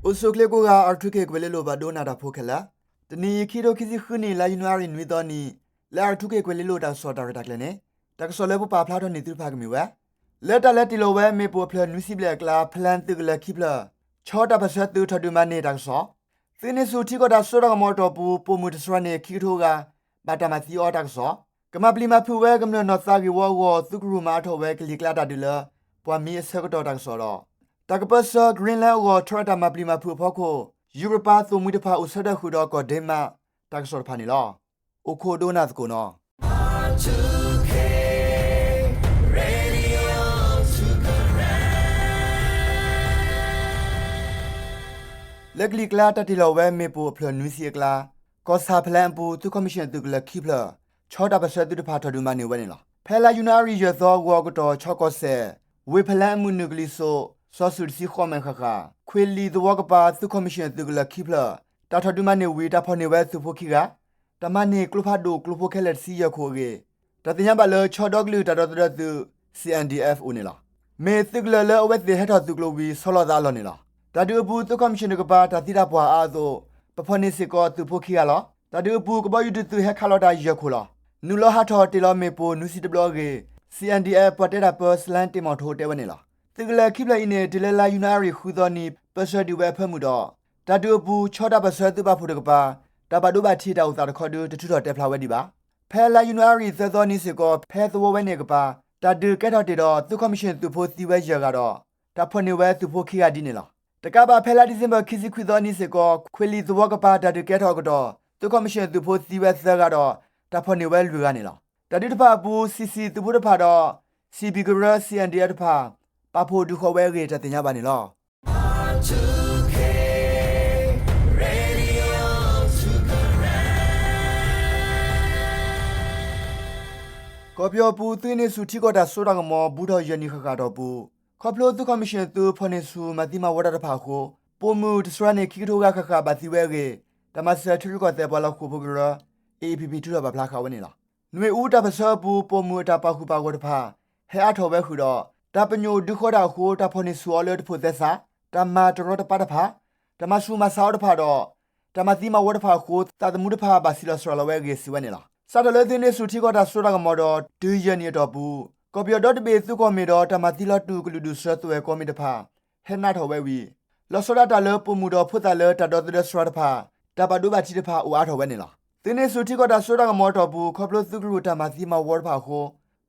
အိၣ်ဆူၣ်အိၣ်ချ့ကိးဂၤ R two K ကွဲၤလ့လိၤ ပှၤဒိကနၣ်တၢ်ဖိခဲလၢာ်, တနံၤအံၤ ခံကထိခံဆံဃုနံၣ် လါယနူၤအါရံၤနွံသီနံၤ လၢ R two K ကွဲၤလ့လိၤတၢ်ကစီၣ်တၢ်ရဲၣ်တၢ်ကျဲၤန့ၣ် တၢ်ကစီၣ်လၢပပာ်ဖျါထီၣ်န့ၢ်သုတဖၣ် ကမ့ၢ်ဝဲ လၢတၢ်လဲၤတ့ၢ်လီၤဝဲမ့ၣ်ပိၢ်အဖျၢၣ်နွံဆံဘျဲၣ်အကျါ ဖလၢၣ်သုးကလၢၤခံဖျၢၣ် ဆီတၢ်ပၢၢ်ဆၢသုးထီၣ်ဒုးမၤန့ၢ်တၢ်ကစီၣ်, သုးဟံးန့ၢ်ဆူၣ်ထံကီၢ်တၢ်စိတၢ်ကမီၤအတီၢ်ပူၤ ပိာ်မုၣ်တစှၤန့ၣ် ခံကထိဂၤ ဘၣ်တၢ်မၤသံအီၤတၢ်ကစီၣ်, ကမၤပျံၤမၤဖုးဝဲကမျၢၢ်နီၢ်သးဂ့ၢ်ဝီအဂီၢ် သုးကရူၢ်မၤအါထီၣ်ဝဲကလံၤကျါတၢ်ဒုးလၢ ပှၢ်မံအဆၢကတီၢ်တၢ်ကစီၣ်ဒီး တၢ်ကပၢဆှၢ Greenland အဂီၢ် ထီၣ်ဝဲတၢ်မၤပျံၤမၤဖုးအဖီခိၣ် ယူရပၤသိၣ်မှံတဖၣ်အိၣ်ဆၢထၢၣ်ဃုာ်ဒီးကီၢ်ဒ့မး တၢ်ကစီၣ်တဖၣ်န့ၣ်လီၤ. အိၣ်ခိးဒိကနၣ်သကိးနီၤ. လၢကလံၤကျါတၢ်တ့ၢ်လီၤဝဲမ့ၣ်ပိၢ်အဖျၢၣ်နွံဆံအကျါ ကီၢ်ဆၣ်ဖလၢၣ်အပူၤ သုးခီၣ်မံၣ်ၡၢၣ်သုးကလၢၤခံဖျၢၣ် ဆီတၢ်ပၢၢ်ဆၢသုးတဖၣ်ထီၣ်ဒုးမၤန့ၢ်ဝဲန့ၣ်လီၤ. ဖဲလါယနူၤအါရံၤယဲၢ်သီ ဂီၤအကတီၢ် ဆီကီၢ်စဲၣ် ဝ့ၢ်ဖလၢၣ်အမုၢ်နုာ်ကလံၤစိး စီၤစုၤတဆံဃိးမဲာ်ဃၣ်ဃၣ် ခွ့ၣ်လံၣ်သဝီကပၤ သုးခီၣ်မံၣ်ၡၢၣ်သုးကလၢၤခံဖျၢၣ် တၢ်ထီၣ်ဒုးမၤန့ၢ်ဝံၤ တၢ်ဖီၣ်န့ၢ်ဝဲသုးဖိခံဂၤ တၢ်မၤန့ၢ်ကျိဖးဒိၣ်ကျိဖိခဲလၢာ်တဆံယဲၢ်ခိၣ်အဂ့ၢ် တၢ်သ့ၣ်ညါဘၣ်လၢ ဆီဒီကလုာ်တၢ်ဒီသဒၢသုး C N D F အိၣ်န့ၣ်လီၤ. မ့ၢ်သုးကလၢၤလၢအဝဲသ့ၣ်ဟဲထီၣ်သုးကျိၤဝံၤ ဆီလီၤသးအလီၢ်န့ၣ်လီၤ. တၢ်ဒုးအပူၤ သုးခီၣ်မံၣ်ၡၢၣ်တကပၤ တၢ်သံတၢ်ပှၢ်အါအသိး ပဖီၣ်န့ၢ်စ့ၢ်ကီးသုးဖိခံဂၤလီၤ. တၢ်ဒုးအပူၤ ကဘီယူၤတသုးဟဲခးလီၤတၢ်ယဲၢ်ခိၣ်လီၤ. နုာ်လီၤဟးထီၣ်တ့ၢ်လီၤမ့ၣ်ပိၢ်နွံဆံတဘျီအဂ့ၢ် C N D F ပှၤတဲတၢ်ပၢ စလၣ်တ့ၢ်မီၣ်ထိ တဲဝဲန့ၣ်လီၤ. သုးကလၢၤခံဖျၢၣ်အံၤန့ၣ် တုၤလၢလါယနူၤအါရံၤဃုသီနံၤ ပၢဆှၢဒံးဝဲအဖၢမုၢ်ဒီး တၢ်ဒုးအပူၤ ဆီတၢ်ပၢၢ်ဆၢသုးပာ်ဖှိၣ်တကပၤ တၢ်ဘၣ်ဒိဘၣ်ထံးတၢ်အိၣ်သးတခီဒု တထုးထီၣ်တဲဖျါဝဲဒံးဘၣ်. ဖဲလါယနူၤအါရံၤသၢသီနံၤစ့ၢ်ကီး ဖဲသဝီဝဲန့ၣ်အကပၤ တၢ်ဒုးကဲထီၣ်တ့ၢ်ဒီး သုးခီၣ်မံၣ်ၡၢၣ်သုးဖိသံဝဲယဲၢ်ဂၤဒီး တၢ်ဖီၣ်န့ၢ်ဝဲသုးဖိခံဂၤဒ်န့ၣ်လီၤ. တကးဘၣ်ဖဲလါဒံၣ်စ့ဘၢၣ်ခံဆံခွံသီနံၤစ့ၢ်ကီး ခွ့ၣ်လံၣ်သဝီကပၤတၢ်ဒုးကဲထီၣ်အကတီၢ် သုးခီၣ်မံၣ်ၡၢၣ်သုးဖိသံဝဲသၢဂၤဒီး တၢ်ဖီၣ်န့ၢ်ဝဲလွံၢ်ဂၤန့ၣ်လီၤ. တၢ်ဒုးတဖၣ်အပူၤ စံၣ်စံၣ်သုးဖိတဖၣ်ဒီး စံၣ်ဘံၣ်ကရၢ C N D F တဖၣ် ပာ်ဖှိၣ်ဒုးဃီၤဝဲအဂ့ၢ် တၢ်သ့ၣ်ညါဘၣ်န့ၣ်လီၤ. ကီၢ်ပယီၤပူၤ သုးဟံးန့ၢ်ဆူၣ်ထံကီၢ်တၢ်စိတၢ်ကမီၤ ဘူးထီၣ်ယဲၢ်နံၣ်ဃၣ်ဃၣ်အတီၢ်ပူၤ ခီဖျိသုးခီၣ်မံၣ်ၡၢၣ်သုးဖီၣ်န့ၢ်ဆူၣ်မၤသံမၤဝီတၢ်တဖၣ်အဃိ ပိာ်မုၣ်တစှၤန့ၣ် ခံကထိဂၤဃၣ်ဃၣ်ဘၣ်သံဝဲအဂ့ၢ် တၢ်မၤစၢၤထံရူၢ်ကီၢ်သဲးပှၤလီၤဃိာ်ဖိကရၢ A A P P ထုးထီၣ်ပာ်ဖျါဃာ်ဝဲန့ၣ်လီၤ. နွေဦးတၢ်ပၢၢ်ဆၢအပူၤ ပိာ်မုၣ်အတၢ်ပာ်ဃုာ်ပာ်ဂီၢ်တဖၣ် ဟဲအါထီၣ်ဝဲဃုာ်ဒီး တၢ်ပညိၣ်ဒုးဃီတၢ်အဃိ တၢ်ဖီၣ်န့ၢ်ဆူၣ်အီၤလၢတဖိးသဲစး, တၢ်မၤတရီတပါတဖၣ်, တၢ်မၤဆူၣ်မၤဆါအီၤတဖၣ်ဒီး တၢ်မၤသံမၤဝီတဖၣ်အဃိ သးသမူတဖၣ်ဘၣ်ဆံးလီၤစှၤလီၤဝဲအဂ့ၢ် စံးဝဲန့ၣ်လီၤ. စးထီၣ်လၢသုးဟံးန့ၢ်ဆူၣ်ထံကီၢ်တၢ်စိတၢ်ကမီၤဒီး တုၤယဲၢ်နံၣ်အတီၢ်ပူၤ ကီၢ်ပယီၤဒီတဘ့ၣ်သုးကီၢ်မ့ၢ်ဒီး တၢ်မၤသံလီၤတူာ်ကလုာ်ဒူၣ်စၢၤသွဲၣ်ကီၢ်မ့ၢ်တဖၣ် ဟဲနးထီၣ်ဝဲဝံၤ လီၤဆီဒၣ်တၢ်လၢပိာ်မုၣ်ဒီးဖိသၣ်လၢတၢ်ဒီသဒၢစှၤတဖၣ် တၢ်ဘၣ်ဒိဘၣ်ထံးတဖၣ်အိၣ်အါထီၣ်ဝဲန့ၣ်လီၤ. သုးဟံးန့ၢ်ဆူၣ်ထံကီၢ်တၢ်စိတၢ်ကမီၤအတီၢ်ပူၤ ခီဖျိသုးကရူၢ်တၢ်မၤသံမၤဝီတဖၣ်အဃိ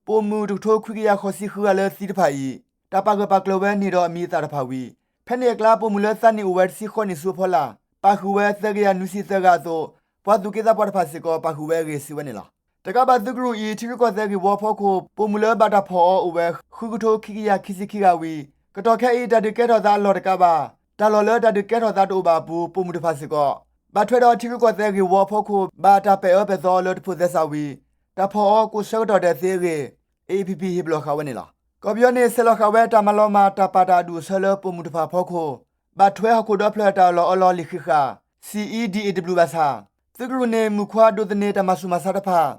ပိာ်မုၣ်တကထိခွံကယၤဃိးဆံဃုဂၤလၢသံတဖၣ်အံၤ တၢ်ပာ်ဂၢၢ်ပာ်ကျၢၤဝဲန့ၢ်ဒီးအမံၤအသၣ်တဖၣ်ဝံၤ ဖဲန့ၣ်အကျါ ပိာ်မုၣ်လၢသးနံၣ်အိၣ်ဝဲတဆံဃိးနံၣ်ဆူအဖီလာ် ပာ်ဃုာ်ဝဲသၢကယၤနွံဆံသၢဂၤအသိး ပှၤသူၣ်က့သးပှၢ်တဖၣ်စ့ၢ်ကီး ပာ်ဃုာ်ဝဲအဂ့ၢ် စံးဝဲန့ၣ်လီၤ. တကးဘၣ်သုးကရူၢ်အံၤ ထံရူၢ်ကီၢ်သဲးဂ့ၢ်ဝီအဖီခိၣ် ပိာ်မုၣ်လၢဘၣ်တၢ်ဖီၣ်အီၤအိၣ်ဝဲ ဃုကထိခံကယၤခံဆံခံဂၤဝံၤ ကတီၢ်ခဲအံၤ တၢ်ဒုးကဲထီၣ်သးအလီၢ်တကးဘၣ် တၢ်လီၢ်လၢတၢ်ဒုးကဲထီၣ်သးတအိၣ်ဘၣ်အပူၤ ပိာ်မုၣ်တဖၣ်စ့ၢ်ကီး ဘၣ်ထွဲဒီးထံရူၢ်ကီၢ်သဲးဂ့ၢ်ဝီအဖီခိၣ် ဘၣ်တၢ်ပဲာ်အၢပဲာ်သီအီၤလၢတဖိးသဲစးဝံၤ တၢ်ဖီၣ်အီၤကိးဆၢကတီၢ်ဒဲးသ့အဂ့ၢ် A A P P ဟ့ၣ်ပလီၢ်ဃာ်ဝဲန့ၣ်လီၤ. ကီၢ်ပယီၤန့ၣ် ဆဲးလီၤဃာ်ဝဲတၢ်မၤလီၤမၢ်တၢ်ပာ်တၢ်အဒူၣ်အဆၢလၢပိာ်မုၣ်တဖၣ်အဖီခိၣ် ဘၣ်ထွဲဟီၣ်ခိၣ်ဒီဖျၢၣ်တၢ်အၢၣ်လီၤအီလီၤလံာ်ဃံးဃာ် C E D A W ဘၣ်ဆၣ် သုးကရူၢ်န့ၣ် မုၣ်ခွါဒိးသန့ၤတၢ်မၤဆူၣ်မၤဆါတဖၣ်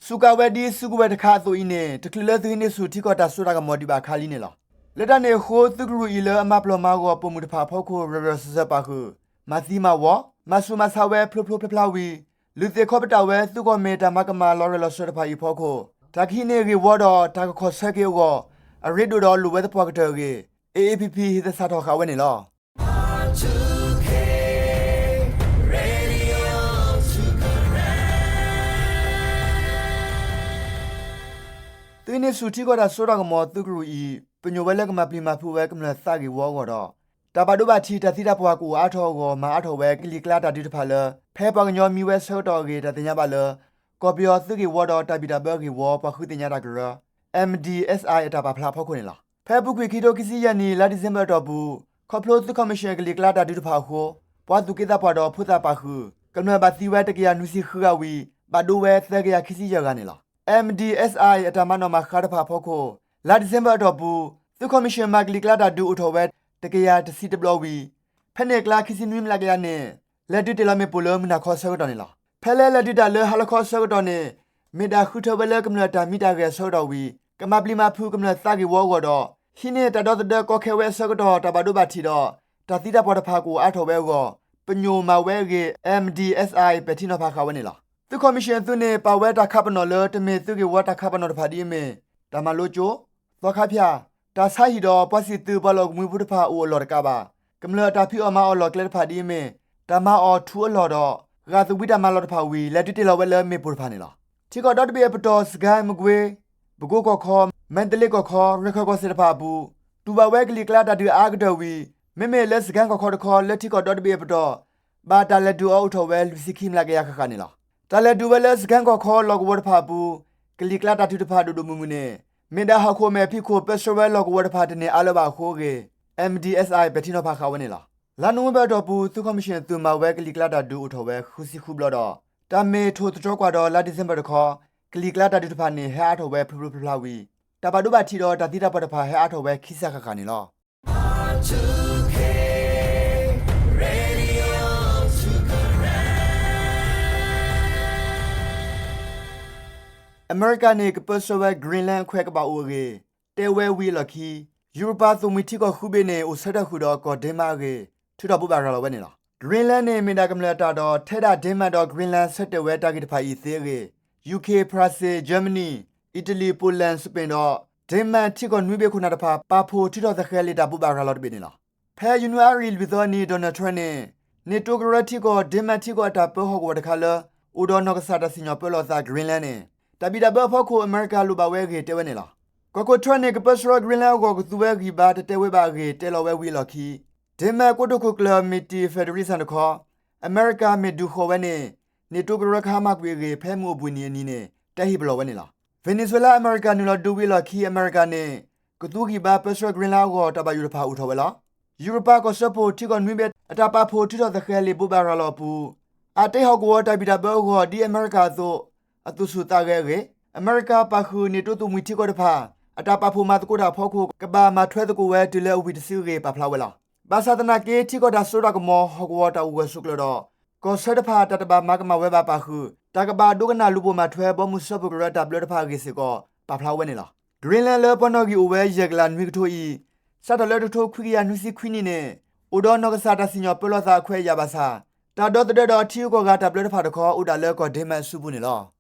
စူးကါဝဲဒ်စုကဝဲၤတခါအသိးအံၤန့ၣ် တချုးလၢသုးဟံးန့ၢ်ဆူၣ်ထံကီၢ်တၢ်စိတၢ်ကမီၤဒံးဘၣ်ခါလံန့ၣ်လီၤ. လၢတၢ်န့ၣ်အဃိ သုးကရူၢ်အံၤလၢအမၤပျီၢ်မၤဂီၤပိာ်မုၣ်တဖၣ်အဖီခိၣ် ရၢၢ်ရၢၢ်စၢၤစၢၤပာ်ဃုာ် မၤသံမၤဝီ, မၤဆူၣ်မၤဆါဝဲဖျိဖျိဖျါဖျါဝံၤ လုၢ်သ့ၣ်ခီပတာ်ဝဲသုးကီၢ်မ့ၢ်တၢ်မၤကမၣ်လီၤရၢၢ်လီၤစၢၤတဖၣ်အံၤအဖီခိၣ် တၢ်ကဟံးန့ၢ်ဂ့ၢ်ဝီဒီးတၢ်ကခီၣ်ဆၢက့ၤအဂီၢ် အရ့ဒိၣ်ဒီးလိၣ်ဝဲသပှၢ်ကတၢၢ်အဂ့ၢ် A A P P ဟ့ၣ်သဆၣ်ထီၣ်ဃာ်ဝဲန့ၣ်လီၤ. သုးဟံးန့ၢ်ဆူၣ်ထံကီၢ်တၢ်စိတၢ်ကမီၤ သုးကရူၢ်အံၤ ပညိၣ်ဝဲလၢကမၤပျံၤမၤဖုးဝဲကမျၢၢ်သးဂ့ၢ်ဝီအဂီၢ်ဒီး တၢ်ဘၣ်ဒိဘၣ်ထံးတၢ်သံတၢ်ပှၢ်ကအိၣ်အါထီၣ်အဂီၢ် မၤအါထီၣ်ဝဲကလံၤကျါတၢ်ဒုးတဖၣ်လၢ ဖဲပှၤကညီမံဝဲအဆၢကတီၢ်အဂ့ၢ် တၢ်သ့ၣ်ညါဘၣ်လၢ ကီၢ်ပယီၤသုးဂ့ၢ်ဝီဒီးတၢ်ဘံၣ်တၢ်ဘၢဂ့ၢ်ဝီပှၤဃုသ့ၣ်ညါတၢ်ကရၢ M D S I အတၢ်ပာ်ဖျါအဖီခိၣ်န့ၣ်လီၤ. ဖဲအပူၤကွံာ်ခံကထိခံဆံယဲၢ်နံၣ် လါဒံၣ်စ့ဘၢၣ်အတီၢ်ပူၤ ခီဖျိသုးခီၣ်မံၣ်ၡၢၣ်ကလံၤကျါတၢ်ဒုးတဖၣ်အဃိ ပှၤသူၣ်က့သးပှၢ်ဒီးဖိသၣ်ပာ်ဃုာ် ကမျၢၢ်ဘၣ်သံဝဲတကယၤနွံဆံဃုဂၤဝံၤ ဘၣ်ဒိဝဲသၢကယၤခံဆံယဲၢ်ဂၤန့ၣ်လီၤ. M D S I အတၢ်မၤနီၣ်မၤဃါတဖၣ်အဖီခိၣ် လါဒံၣ်စ့ဘၢၣ်အတီၢ်ပူၤ သုးခီၣ်မံၣ်ၡၢၣ်မၤကလံၤကျါတၢ်ဒုးအိၣ်ထီၣ်ဝဲ တကယၤတဆံတဘျီဝံၤ ဖဲန့ၣ်အကျါ ခံဆံနွံမျးကယၤန့ၣ် လဲၤဒုးတ့ၢ်လီၤမ့ၣ်ပိၢ်လၢမုၢ်နၤခီအဆၢကတီၢ်န့ၣ်လီၤ. ဖဲလၢလဲၤဒုးတၢ်လၢဟါလီၤခီအဆၢကတီၢ်န့ၣ် မ့ၢ်ဒၣ်ဃုထၢဝဲလၢကမျၢၢ်တၢ်မံတၢ်ဂဲၤအဆၢကတီၢ်ဝံၤ ကမၤပျံၤမၤဖုးကမျၢၢ်သးဂ့ၢ်ဝီအဂီၢ်ဒီး ဟံးန့ၢ်တၢ်ဒီသဒၢကီခဲဝဲအဆၢကတီၢ် တၢ်ဘၣ်ဒိဘၣ်ထံးဒီး တၢ်သံတၢ်ပှၢ်တဖၣ်ကအိၣ်အါထီၣ်ဝဲအဂီၢ် ပညိၣ်မၤဝဲအဂ့ၢ် MDSI ပဲာ်ထံနီၤဖးဃာ်ဝဲန့ၣ်လီၤ. သုးခီၣ်မံၣ်ၡ့ၣ်အသုးန့ၣ် ပာ်ဝဲတၢ်ခးပနီၣ်လၢ တမ့ၢ်သုးဂ့ၢ်ဝီတၢ်ခးပနီၣ်တဖၣ်ဒ်အမ့ၢ် တၢ်မၤလိကၠိ, သီခါဖၠၣ်, တၢ်ဆါဟံၣ်ဒီးပှၤစံၣ်သုးပှၤလီၢ်ကမှံဖိတဖၣ်အိၣ်အလီၢ်တကးဘၣ် ကမျၢၢ်အတၢ်ဖံးအီၣ်မၤအီၣ်လီၢ်ကျဲတဖၣ်ဒ်အမ့ၢ် တၢ်မၤအီၣ်ထူအလီၢ်ဒီး ဂာ်သဝံတၢ်မၤလီၢ်တဖၣ်ဝံၤ လဲၤဒုးတ့ၢ်လီၤဝဲလၢမ့ၣ်ပိၢ်တဖၣ်န့ၣ်လီၤ. ထံကီၢ်ဒီတဘ့ၣ်အပတီၢ် စကဲမကွ့, ပကိကီၢ်ခီ, မဲၣ်တလ့ကီၢ်ခီ, ရခၢၣ်ကီၢ်စဲၣ်တဖၣ်အပူၤ တူၢ်ဘၣ်ဝဲကလံၤကျါတၢ်ဒုးအါကတၢၢ်ဝံၤ မ့မ့ၢ်လၢစကဲကီၢ်ခီတခီ လၢထံကီၢ်ဒီတဘ့ၣ်အပတီၢ် ဘၣ်တၢ်လဲၤဒုးအီၤအိၣ်ထီၣ်ဝဲလွံၢ်ဆံခံမျးကယၤဃၣ်ဃၣ်န့ၣ်လီၤ. တၢ်လဲၤဒုးဝဲလၢစကဲကီၢ်ခီလီၢ်ကဝီၤတဖၣ်အပူၤ ကလံၤကျါတၢ်ဒုးတဖၣ်ဒိၣ်ဒိၣ်မုၢ်မုၢ်န့ၣ် မ့ၢ်ဒၣ်ဟီၣ်ခိၣ်မဲာ်ဖံးခိၣ်ပၢဆှၢဝဲလီၢ်ကဝီၤတဖၣ်တန့ၢ်အါလၢၤဘၣ်အဃိအဂ့ၢ် MDSI ပဲာ်ထံနီၤဖးဃာ်ဝဲန့ၣ်လီၤ. လါနိၣ်ဝ့ဘၢၣ်အတီၢ်ပူၤ သုးခီၣ်မံၣ်ၡ့ၣ်အသုးမၤဝဲကလံၤကျါတၢ်ဒုးအိၣ်ထီၣ်ဝဲဃုဆံဃုဘျီဒီး တၢ်မ့ၢ်ထိၣ်သတြီၤကွၢ်ဒီးလါဒံၣ်စ့ဘၢၣ်တခီ ကလံၤကျါတၢ်ဒုးတဖၣ်န့ၣ် ဟဲအါထီၣ်ဝဲဖျိဖျိဖျါဖျါဝံၤ တၢ်ဘၣ်ဒိဘၣ်ထံးဒီးတၢ်သံတၢ်ပှၢ်တဖၣ်ဟဲအါထီၣ်ဝဲခံစးဃၣ်ဃၣ်န့ၣ်လီၤ. အမဲရကၤန့ၣ် ကပၢဆှၢဝဲ Greenland အခွဲးကဘၣ်အိၣ်အဂ့ၢ် တဲဝဲဝံၤအလီၢ်ခံ ယူရပၤသိၣ်မှံထံကီၢ်ဃုဘ့ၣ်န့ၣ် အိၣ်ဆၢထၢၣ်ဃုာ်ဒီးကီၢ် Denmark အဂ့ၢ် ထုးထီၣ်ဘိးဘၣ်ရၤလီၤဝဲန့ၣ်လီၤ. Greenland န့ၣ် မ့ၢ်ဒၣ်ကမျၢၢ်အတၢ်ဒီး ထဲဒၣ် Denmark ဒီး Greenland ဆၢတဲာ်ဝဲတၢ်ဂ့ၢ်တဖၣ်အံၤသ့အဂ့ၢ် UK, France, Germany, Italy, Poland, Spain ဒီး Denmark ထံကီၢ်နွံဘ့ၣ်ခိၣ်နၢ်တဖၣ် ပာ်ဖှိၣ်ထုးထီၣ်သဃဲၤလံာ်တၢ်ဘိးဘၣ်ရၤလီၤတဘ့ၣ်န့ၣ်လီၤ. ဖဲယနူၤအါရံၤလွံၢ်သီအနံၤ Donald Trump န့ၣ် NATO ကရၢထံကီၢ် Denmark ထံကီၢ်အတၢ်ပၢဟီၣ်ကဝီၤတခါလၢ အိၣ်ဒီးနီၢ်ကစၢ်တၢ်စံၣ်ညီၣ်ပၢလီၤသး Greenland န့ၣ် တၢ်ဘံၣ်တၢ်ဘၢအဖီခိၣ် အမဲရကၤလိၣ်ဘၣ်ဝဲအဂ့ၢ်တဲဝဲန့ၣ်လီၤ. ကီၢ်ခိၣ် Trump န့ၣ် ကပၢဆှၢ Greenland အဂီၢ်ကသူဝဲဂံၢ်ဘါတတဲဝဲဘၣ်အဂ့ၢ် တဲလီၤဝဲဝံၤအလီၢ်ခံ Denmark ကိတိာ်ခိၣ်ကျၢၢ် Mette Frederiksen တခီ အမဲရကၤမ့ၢ်ဒုးဃီၤဝဲန့ၣ် NATO ကရၢကဟါမၢ်ကွံာ်အဂ့ၢ် ဖဲမုၢ်အိၣ်ဘှံးနံၤအနံၤန့ၣ် တဲဟ့ၣ်ပလီၢ်ဝဲန့ၣ်လီၤ. Venezuela အမဲရကၤနုာ်လီၤဒုးဝံၤအလီၢ်ခံ အမဲရကၤန့ၣ် ကသူဂံၢ်ဘါပၢဆှၢ Greenland အဂီၢ် တၢ်ဘၣ်ယိၣ်တဖၣ်အိၣ်ထီၣ်ဝဲလီၤ. ယူရပၤကီၢ်စၢဖှိၣ်ထံကီၢ်နွံဘ့ၣ် အတၢ်ပာ်ဖှိၣ်ထုးထီၣ်သဃဲၤလံာ်ဘိးဘၣ်ရၤလီၤအပူၤ အါတ့ၢ်ဟီၣ်ကဝီၤတၢ်ဘံၣ်တၢ်ဘၢအဂီၢ် ဒ်အမဲရကၤအသိး အသူၣ်ဆူၣ်သးဂဲၤအဂ့ၢ် အမဲရကၤပာ်ဃုာ် NATO သိၣ်မှံထံကီၢ်တဖၣ် အတၢ်ပာ်ဖှိၣ်မၤသကိးတၢ်အဖီခိၣ် ကဘၣ်မၤထွဲသကိးဝဲတုၤလၢအဝံၤတစုအဂ့ၢ် ပာ်ဖျါဝဲလီၤ. ဘၣ်ဆၣ်သနာ်က့ ထံကီၢ်တၢ်စိတၢ်ကမီၤ ဟီၣ်ကဝီၤတၢ်အိၣ်ဂၢၢ်ဆိးကျၢၤဒီး ကီၢ်ဆၢတဖၣ်တၢ်တဘၣ်မၤကမၣ်ဝဲဘၣ်ပာ်ဃုာ် တၢ်ကဘၣ်ဒိကနၣ်လူၤပိာ်မၤထွဲ ဘီမုၢ်စၢဖှိၣ်ကရၢတၢ်ဘျၢတဖၣ်အဂ့ၢ်စ့ၢ်ကီး ပာ်ဖျါဝဲန့ၣ်လီၤ. Greenland လၢပှၤနီၣ်ဂံၢ်အိၣ်ဝဲယဲၢ်ကလးနွံကထိအံၤ စးထီၣ်လၢတကထိခွံကယၤနွံဆံခွံနံၣ်န့ၣ် အိၣ်ဒီးနီၢ်ကစၢ်တၢ်စံၣ်ညီၣ်ပၢလီၤသးအခွဲးအယာ်ဘၣ်ဆၣ် တၢ်ဒီသဒၢဒီးထံဂုၤကီၢ်ဂၤတၢ်ဘျၢတဖၣ်တခီ အိၣ်ဒၣ်လၢကီၢ် Denmark အစုပူၤန့ၣ်လီၤ.